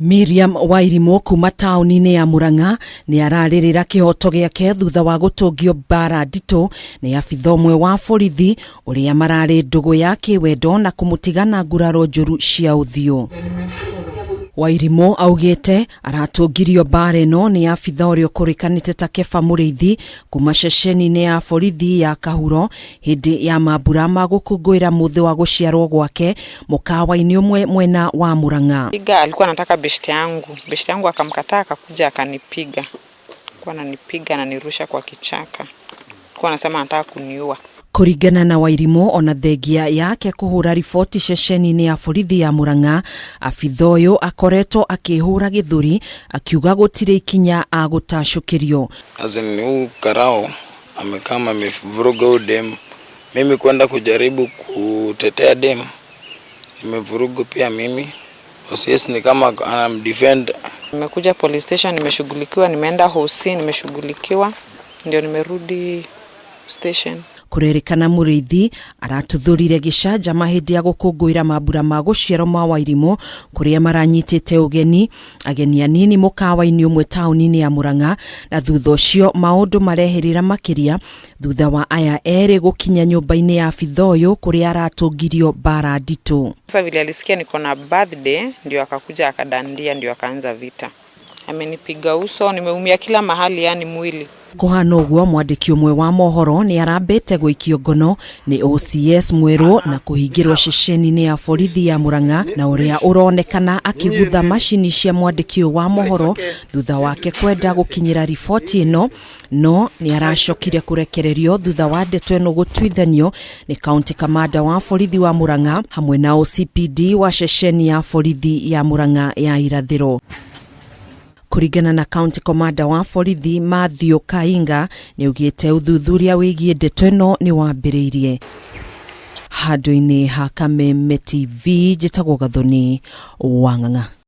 Miriam Wairimu kuma taũni-inĩ ya Murang'a nĩ ararĩrĩra kĩhoto gĩake thutha wa gũtũngio mbara nditũ nĩ abitha ũmwe wa borithi ũrĩa mararĩ ndũgũ ya kĩwendo na kũmũtiga na nguraro njũru cia ũthiũ. Wairimu augĩte aratũngirio mbara ĩno nĩ abitha ũrĩa ũkũrĩkanĩte ta Keba Mũrĩithi kuma ceceni-inĩ ya borithi ya Kahuro hĩndĩ ya mambura ma gũkũngũĩra mũthĩ wa gũciarwo gwake mũkawa-inĩ ũmwe mwena wa Murang'a. Piga, alikuwa anataka beshte yangu, beshte yangu akamkataa, akakuja akanipiga, alikuwa ananipiga ananirusha kwa kichaka, alikuwa anasema anataka kuniua. Kũringana na Wairimu, ona thengia yake kũhũra riboti ceceni-inĩ ya borithi ya Murang'a, abitha ũyũ akoretwo akĩhũra gĩthũri akiuga gũtirĩ ikinya agũtacũkĩrio. As in huu karao amekama amevuruga huyu dem, mimi kwenda kujaribu kutetea dem nimevurugu pia mimi. OCS ni kama anamdefend. Nimekuja police station, nimeshughulikiwa, nimeenda hosi, nimeshughulikiwa, ndio nimerudi station. Kũrerĩkana Mũrĩithi aratuthũrire gĩcanjama hĩndĩ ya gũkũngũĩra mambura ma gũciarwo ma Wairimu kũrĩa maranyitĩte ũgeni ageni anini mũkawa-inĩ ũmwe taũni-inĩ ya Murang'a, na thutha ũcio maũndũ marehĩrĩra makĩria thutha wa aya erĩ gũkinya nyũmba-inĩ ya abitha ũyũ kũrĩa aratũngirio mbara nditũ. Sasa vile alisikia niko na birthday, ndio akakuja akadandia, ndio akaanza vita. Amenipiga uso, nimeumia kila mahali, yani mwili. Kũhana ũguo, mwandĩki ũmwe wa mohoro nĩ arambĩte gũikio ngono nĩ OCS mwerũ na kũhingĩrwo ceceni-inĩ ya borithi ya Murang'a, na ũrĩa ũronekana akĩgutha macini cia mwandĩki ũyũ wa mohoro thutha wake kwenda gũkinyĩra riboti ĩno, no nĩ aracokire kũrekererio thutha wa ndeto ĩno gũtuithanio nĩ county kamanda wa borithi wa Murang'a hamwe na OCPD wa ceceni ya borithi ya Murang'a ya irathĩro. Kũringana na county commander wa borithi Mathew Kainga, nĩ augĩte ũthuthuria wĩgiĩ ndeto ĩno nĩ wambĩrĩirie. Handũ-inĩ ha Kameme TV, njĩtagwo Gathoni Wang'ang'a.